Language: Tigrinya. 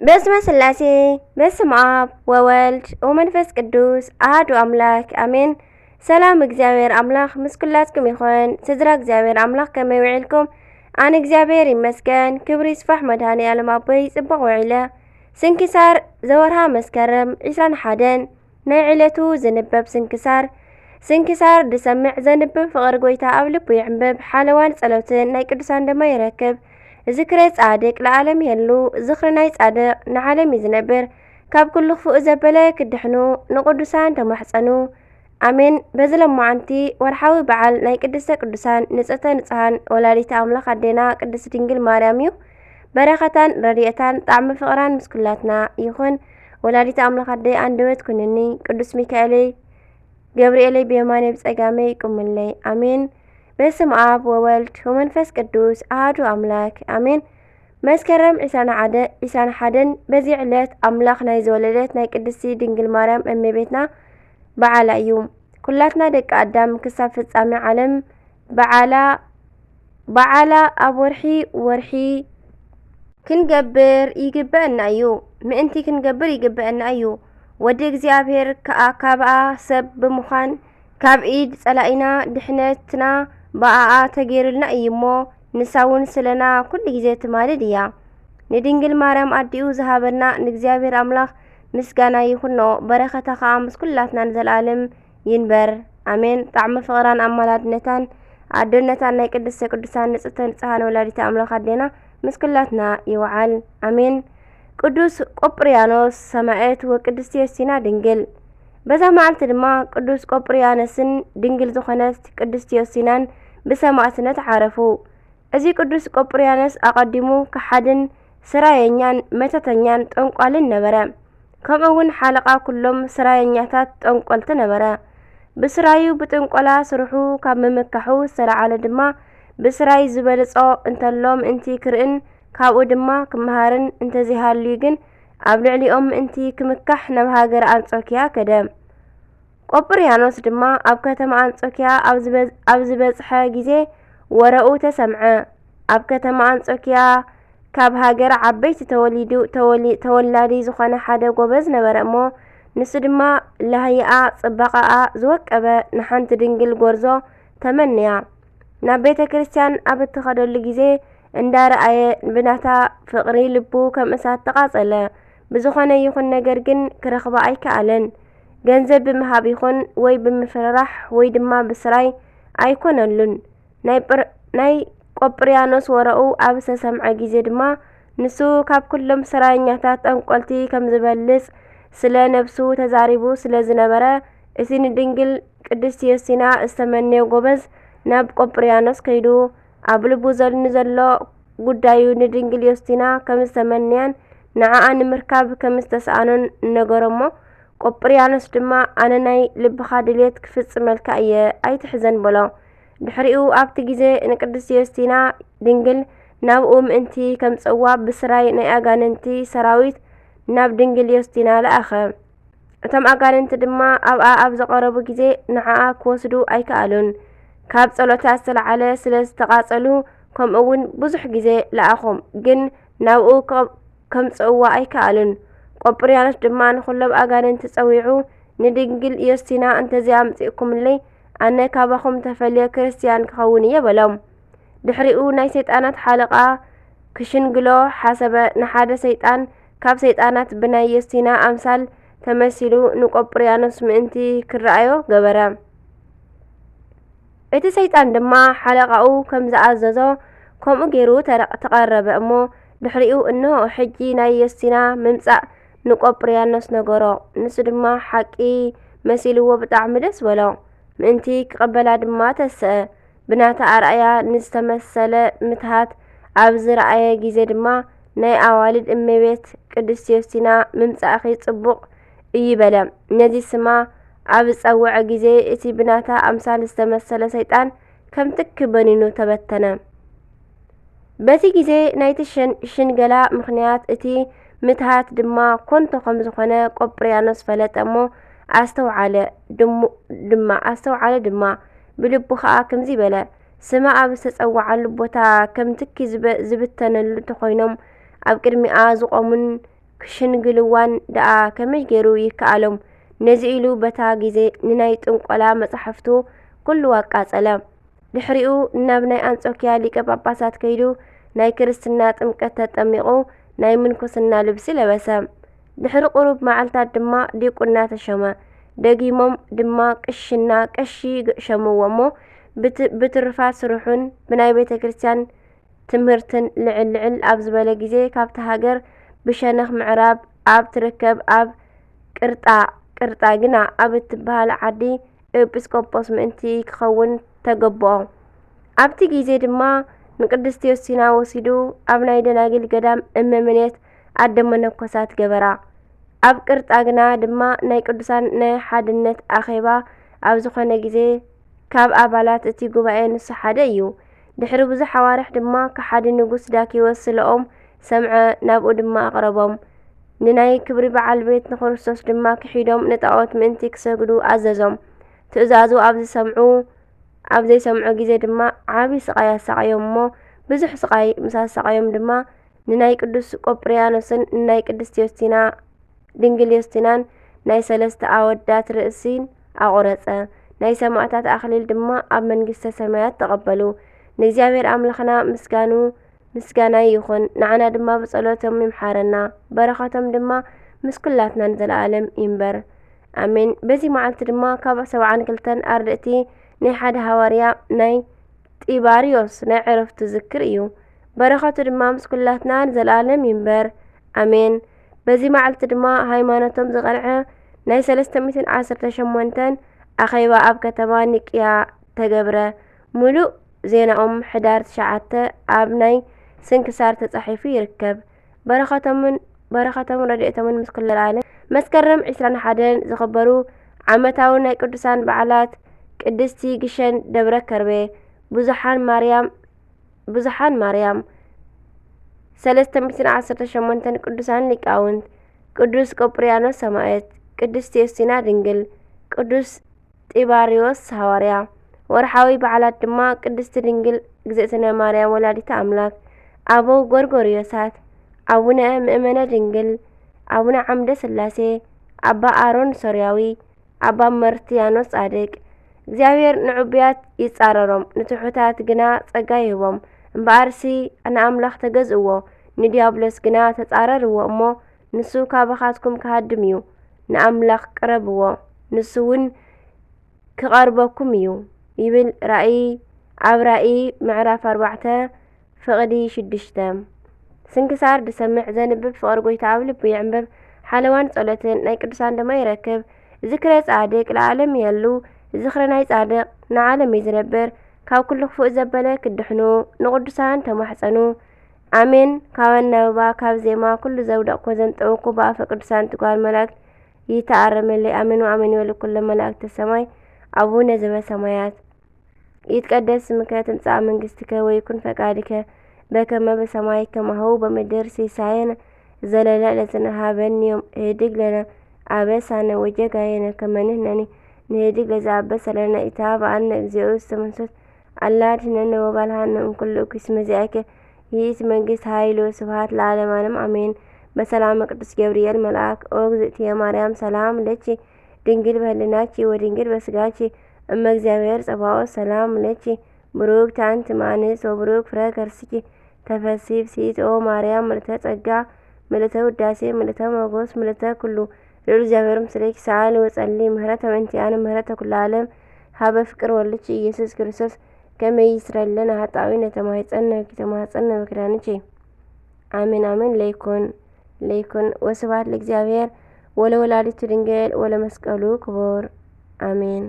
በስመ ስላሴ፣ በስመ ኣብ ወወልድ ወመንፈስ ቅዱስ ኣሐዱ ኣምላክ ኣሜን። ሰላም እግዚኣብሔር ኣምላክ ምስ ኩላትኩም ይኹን። ስድራ እግዚኣብሔር ኣምላክ ከመይ ውዒልኩም? ኣነ እግዚኣብሔር ይመስገን፣ ክብሪ ይስፋሕ መድኃኔ ዓለም ኣቦይ፣ ጽቡቕ ውዒለ። ስንክሳር ዘወርሃ መስከረም ዒስራን ሓደን። ናይ ዕለቱ ዝንበብ ስንክሳር። ስንክሳር ዝሰምዕ ዘንብብ ፍቕሪ ጐይታ ኣብ ልቡ ይዕንብብ፣ ሓለዋን ጸሎትን ናይ ቅዱሳን ድማ ይረክብ። ዝክረ ጻድቅ ለዓለም ይሄሉ፣ ዝኽሪ ናይ ጻድቅ ንዓለም እዩ ዝነብር። ካብ ኩሉ ክፉእ ዘበለ ክድሕኑ ንቅዱሳን ተማሕጸኑ። ኣሜን። በዚ ሎማዓንቲ ወርሓዊ በዓል ናይ ቅድስተ ቅዱሳን ንጽህተ ንጹሃን ወላዲተ ኣምላኽ ኣዴና ቅድስት ድንግል ማርያም እዩ። በረኸታን ረድኤታን ጣዕሚ ፍቕራን ምስ ኩላትና ይኹን። ወላዲተ ኣምላኽ ኣደይ ኣንደበት ኩንኒ፣ ቅዱስ ሚካኤለይ ገብርኤለይ ብየማነይ ብጸጋመይ ይቁምለይ። ኣሜን። በስም ኣብ ወወልድ ወመንፈስ ቅዱስ ኣሐዱ ኣምላክ ኣሜን። መስከረም ዒስራን ሓደ ዒስራን ሓደን በዚ ዕለት ኣምላኽ ናይ ዝወለደት ናይ ቅድስቲ ድንግል ማርያም እመቤትና በዓላ እዩ። ኩላትና ደቂ ኣዳም ክሳብ ፍጻሜ ዓለም በዓላ በዓላ ኣብ ወርሒ ወርሒ ክንገብር ይግበአና እዩ። ምእንቲ ክንገብር ይግበአና እዩ። ወዲ እግዚኣብሔር ከኣ ካብኣ ሰብ ብምዃን ካብ ኢድ ጸላኢና ድሕነትና ብኣኣ ተገይሩልና እዩ እሞ፣ ንሳ እውን ስለና ኩሉ ግዜ ትማልድ እያ። ንድንግል ማርያም ኣዲኡ ዝሃበና ንእግዚኣብሔር ኣምላኽ ምስጋና ይኹኖ። በረኸታ ከኣ ምስ ኩላትና ንዘለኣለም ይንበር። ኣሜን። ጣዕሚ ፍቕራን ኣማላድነታን ኣዶነታን ናይ ቅድስተ ቅዱሳን ንጽህተ ንጽሃን ወላዲተ ኣምላኽ ኣዴና ምስ ኩላትና ይውዓል። ኣሜን። ቅዱስ ቆጵርያኖስ ሰማዕት ወቅድስት ዮስቲና ድንግል። በዛ መዓልቲ ድማ ቅዱስ ቆጵርያኖስን ድንግል ዝኾነት ቅድስት ዮስቲናን ብሰማዕትነት ዓረፉ። እዚ ቅዱስ ቆጵርያኖስ ኣቐዲሙ ከሓድን ስራየኛን መተተኛን ጠንቋልን ነበረ። ከምኡ እውን ሓለቓ ኩሎም ስራየኛታት ጠንቆልቲ ነበረ። ብስራዩ ብጥንቆላ ስርሑ ካብ ምምካሑ ዝተለዓለ ድማ ብስራይ ዝበልጾ እንተሎ ምእንቲ ክርእን ካብኡ ድማ ክመሃርን እንተዘይሃልዩ ግን ኣብ ልዕሊኦም ምእንቲ ክምካሕ ናብ ሃገረ ኣንጾኪያ ከደ። ቆጵርያኖስ ድማ ኣብ ከተማ ኣንጾኪያ ኣብ ዝበ-፣ ኣብ ዝበጽሐ ግዜ ወረኡ ተሰምዐ። ኣብ ከተማ ኣንጾኪያ ካብ ሃገር ዓበይቲ ተወሊዱ-፣ ተወሊ-፣ ተወላዲ ዝኾነ ሓደ ጎበዝ ነበረ እሞ፣ ንሱ ድማ ላህይኣ ጽባቐኣ ዝወቀበ ንሓንቲ ድንግል ጎርዞ ተመንያ። ናብ ቤተ ክርስቲያን ኣብ እትኸደሉ ግዜ እንዳረኣየ ብናታ ፍቕሪ ልቡ ከም እሳት ተቓጸለ። ብዝኾነ ይኹን ነገር ግን ክረኽባ ኣይከኣለን። ገንዘብ ብምሃብ ይኹን ወይ ብምፍርራሕ ወይ ድማ ብስራይ ኣይኮነሉን። ናይ ጵር-፣ ናይ ቆጵርያኖስ ወረኡ ኣብ ዝተሰምዐ ግዜ ድማ ንሱ ካብ ኩሎም ስራየኛታት ጠንቆልቲ ከም ዝበልጽ ስለ ነብሱ ተዛሪቡ ስለ ዝነበረ፣ እቲ ንድንግል ቅድስት ዮስቲና ዝተመነዮ ጎበዝ ናብ ቆጵርያኖስ ከይዱ ኣብ ልቡ ዘል-፣ ንዘሎ ጉዳዩ ንድንግል ዮስቲና ከም ዝተመነያን ንዓኣ ንምርካብ ከም ዝተሰኣኖን ነገሮ እሞ፣ ቆጵርያኖስ ድማ ኣነ ናይ ልብኻ ድልየት ክፍጽመልካ እየ፣ ኣይትሕዘን በሎ። ድሕሪኡ ኣብቲ ግዜ ንቅድስት ዮስቲና ድንግል ናብኡ ምእንቲ ከምጽእዋ ብስራይ ናይ ኣጋንንቲ ሰራዊት ናብ ድንግል ዮስቲና ለኣኸ። እቶም ኣጋንንቲ ድማ ኣብኣ ኣብ ዝቐረቡ ግዜ ንዓኣ ክወስዱ ኣይከኣሉን። ካብ ጸሎታ ዝተለዓለ ስለ ዝተቓጸሉ፣ ከምኡ እውን ብዙሕ ግዜ ለኣኾም፣ ግን ናብኡ ከ-፣ ከምጽእዋ ኣይከኣሉን። ቆጵርያኖስ ድማ ንኹሎም ኣጋንንቲ ጸዊዑ፣ ንድንግል ዮስቲና እንተዘይኣምጺእኩምለይ፣ ኣነ ካባኹም ተፈልየ ክርስትያን ክኸውን እየ በሎም። ድሕሪኡ ናይ ሰይጣናት ሓለቓ ክሽንግሎ ሓሰበ። ንሓደ ሰይጣን ካብ ሰይጣናት ብናይ ዮስቲና ኣምሳል ተመሲሉ ንቆጵርያኖስ ምእንቲ ክረኣዮ ገበረ። እቲ ሰይጣን ድማ ሓለቓኡ ከም ዝኣዘዞ ከምኡ ገይሩ ተረ-፣ ተቐረበ እሞ፣ ድሕሪኡ እንሆ ሕጂ ናይ ዮስቲና ምምጻእ ንቆጵርያኖስ ነገሮ። ንሱ ድማ ሓቂ መሲልዎ ብጣዕሚ ደስ በሎ። ምእንቲ ክቕበላ ድማ ተስአ። ብናታ ኣርኣያ ንዝተመሰለ ምትሃት ኣብ ዝረኣየ ግዜ ድማ፣ ናይ ኣዋልድ እመቤት ቅድስት ዮስቲና ምምጻእኺ ጽቡቕ እዩ በለ። ነዚ ስማ ኣብ ዝጸውዐ ግዜ፣ እቲ ብናታ ኣምሳል ዝተመሰለ ሰይጣን ከም ትኪ በኒኑ ተበተነ። በቲ ግዜ ናይቲ ሸን-፣ ሽንገላ ምኽንያት፣ እቲ ምትሃት ድማ ኮንቶ ከም ዝኾነ ቆጵርያኖስ ፈለጠ እሞ ኣስተውዓለ። ድሙ-፣ ድማ ኣስተውዓለ ድማ ብልቡ ኸኣ ከምዚ በለ፣ ስማ ኣብ ዝተጸውዓሉ ቦታ ከም ትኪ ዝብ-፣ ዝብተነሉ እንተኾይኖም፣ ኣብ ቅድሚኣ ዝቖሙን ክሽንግልዋን ደኣ ከመይ ገይሩ ይከኣሎም? ነዚ ኢሉ በታ ግዜ ንናይ ጥንቆላ መጻሕፍቱ ኩሉ ኣቃጸለ። ድሕሪኡ ናብ ናይ ኣንጾክያ ሊቀ ጳጳሳት ከይዱ ናይ ክርስትና ጥምቀት ተጠሚቑ ናይ ምንኩስና ልብሲ ለበሰ። ድሕሪ ቁሩብ መዓልታት ድማ ዲቁና ተሾመ። ደጊሞም ድማ ቅሽና ቀሺ ሸምዎ እሞ ብት-፣ ብትሩፋት ስርሑን ብናይ ቤተ ክርስቲያን ትምህርትን ልዕል ልዕል ኣብ ዝበለ ግዜ ካብቲ ሃገር ብሸነኽ ምዕራብ ኣብ ትርከብ ኣብ ቅርጣ፣ ቅርጣ ግና ኣብ እትበሃል ዓዲ ኤጲስቆጶስ ምእንቲ ክኸውን ተገብኦ። ኣብቲ ግዜ ድማ ንቅድስት ዮስቲና ወሲዱ ኣብ ናይ ደናግል ገዳም እመ ምኔት ኣደ መነኮሳት ገበራ። ኣብ ቅርጣ ግና ድማ ናይ ቅዱሳን ናይ ሓድነት ኣኼባ ኣብ ዝኾነ ግዜ ካብ ኣባላት እቲ ጉባኤ ንሱ ሓደ እዩ። ድሕሪ ብዙሕ ኣዋርሕ ድማ ከሓዲ ንጉስ ዳኪዎስ ስለኦም ሰምዐ፣ ናብኡ ድማ ኣቕረቦም። ንናይ ክብሪ በዓል ቤት ንክርስቶስ ድማ ክሒዶም ንጣዖት ምእንቲ ክሰግዱ ኣዘዞም። ትእዛዙ ኣብ ዝሰምዑ፣ ኣብ ዘይሰምዑ ግዜ ድማ ዓቢ ስቓይ ኣሳቐዮም እሞ ብዙሕ ስቓይ ምስ ኣሳቐዮም ድማ ንናይ ቅዱስ ቆጵርያኖስን ንናይ ቅድስት ዮስቲና ድንግል ዮስቲናን ናይ ሰለስተ ኣወዳት ርእሲን ኣቑረጸ። ናይ ሰማእታት ኣኽሊል ድማ ኣብ መንግስተ ሰማያት ተቐበሉ። ንእግዚኣብሔር ኣምላኽና ምስጋኑ፣ ምስጋና ይኹን። ንዓና ድማ ብጸሎቶም ይምሓረና። በረኸቶም ድማ ምስ ኩላትና ንዘለኣለም ይንበር። ኣሜን። በዚ መዓልቲ ድማ ካብ ሰብዓን ክልተን ኣርድእቲ ናይ ሓደ ሃዋርያ ናይ ጢባርዮስ ናይ ዕረፍቱ ዝክር እዩ። በረኸቱ ድማ ምስ ኩላትና ንዘለኣለም ይንበር። ኣሜን። በዚ መዓልቲ ድማ ሃይማኖቶም ዝቐንዐ ናይ ሰለስተ ሚእትን ዓሰርተ ሸሞንተን ኣኼባ ኣብ ከተማ ኒቅያ ተገብረ። ምሉእ ዜናኦም ሕዳር ትሽዓተ ኣብ ናይ ስንክሳር ተጻሒፉ ይርከብ። በረኸቶምን፣ በረኸቶምን ረድኤቶምን ምስ ኩሉ ለዓለም። መስከረም ዒስራን ሓደን ዝኽበሩ ዓመታዊ ናይ ቅዱሳን በዓላት ቅድስቲ ግሸን ደብረ ከርቤ፣ ብዙሓን ማርያም፣ ብዙሓን ማርያም፣ ሰለስተ ሚእትን ዓሰርተ ሸሞንተን ቅዱሳን ሊቃውንት፣ ቅዱስ ቆጵርያኖስ ሰማዕት፣ ቅድስት ዮስቲና ድንግል፣ ቅዱስ ጢባርዮስ ሃዋርያ። ወርሓዊ በዓላት ድማ ቅድስቲ ድንግል እግዝእትነ ማርያም ወላዲተ ኣምላክ፣ ኣበው ጎርጎርዮሳት፣ ኣቡነ ምእመነ ድንግል፣ ኣቡነ ዓምደ ስላሴ፣ ኣባ ኣሮን ሶርያዊ፣ ኣባ መርትያኖስ ጻድቅ። እግዚኣብሔር ንዕቡያት ይጻረሮም፣ ንትሑታት ግና ጸጋ ይህቦም። እምበኣርሲ ንኣምላኽ ተገዝእዎ፣ ንዲያብሎስ ግና ተጻረርዎ እሞ ንሱ ካባኻትኩም ክሃድም እዩ። ንኣምላኽ ቅረብዎ፣ ንሱ እውን ክቐርበኩም እዩ ይብል ራእይ፣ ኣብ ራእይ ምዕራፍ ኣርባዕተ ፍቕዲ ሽዱሽተ። ስንክሳር ዝሰምዕ ዘንብብ ፍቕሪ ጎይታ ኣብ ልቡ ይዕንብብ፣ ሓለዋን ጸሎትን ናይ ቅዱሳን ድማ ይረክብ። ዝክረ ጻድቅ ለዓለም ይህሉ፣ ዝኽሪ ናይ ጻድቅ ንዓለም እዩ ዝነብር። ካብ ኩሉ ክፉእ ዘበለ ክድሕኑ፣ ንቅዱሳን ተማሕጸኑ። ኣሜን። ካብ ኣናብባ፣ ካብ ዜማ፣ ኩሉ ዘውደቕኩ ዘንጠውኩ ብኣፈ ቅዱሳን ትጓል መላእክት ይተኣረመለይ። ኣሜን ወኣሜን ይበሉ ኩሎም መላእክተ ሰማይ። ኣቡነ ዘበሰማያት ይትቀደስ ስምከ ትምጻእ መንግስትከ ወይኩን ፈቃድከ በከመ በሰማይ ከማሁ በምድር። ሲሳየነ ዘለለ ዕለትነ ሀበኒ ዮም። ህድግ ለነ አበሳነ ወጌጋየነ ከመ ንሕነኒ ንህድግ ለዘአበሰ ለነ። ኢታብአነ እግዚኦ ውስተ መንሱት አላ አድኅነነ ወባልሐነ እምኩሉ እኩይ። እስመ ዚአከ ይእቲ መንግስት ኃይል ወስብሐት ለዓለመ ዓለም አሜን። በሰላመ ቅዱስ ገብርኤል መልአክ ኦ እግዝእትየ ማርያም ሰላም ለኪ ድንግል በህልናኪ ወድንግል በስጋኪ እመ እግዚአብሔር ጸባኦት ሰላም ለኪ ብሩክት አንቲ እም አንስት ወብሩክ ፍረ ከርስኪ ተፈሲ ብሲት ኦ ማርያም ምልዕተ ጸጋ ምልዕተ ውዳሴ ምልዕተ ሞገስ ምልዕተ ኩሉ ልዑል እግዚኣብሔር ምስሌኪ ሰአሊ ወጸሊ ምህረተ ምእንቲአነ ምህረተ ኩሉ ዓለም ሀበ ፍቅር ወልድኪ ኢየሱስ ክርስቶስ ከመ ይስረለነ ኃጣዊ ነተማይጸነ ወኪተማጸነ በክዳንኪ። አሜን አሜን። ለይኩን ለይኩን። ወስብሐት ለእግዚአብሔር ወለወላዲቱ ድንግል ወለመስቀሉ ክቡር። አሜን።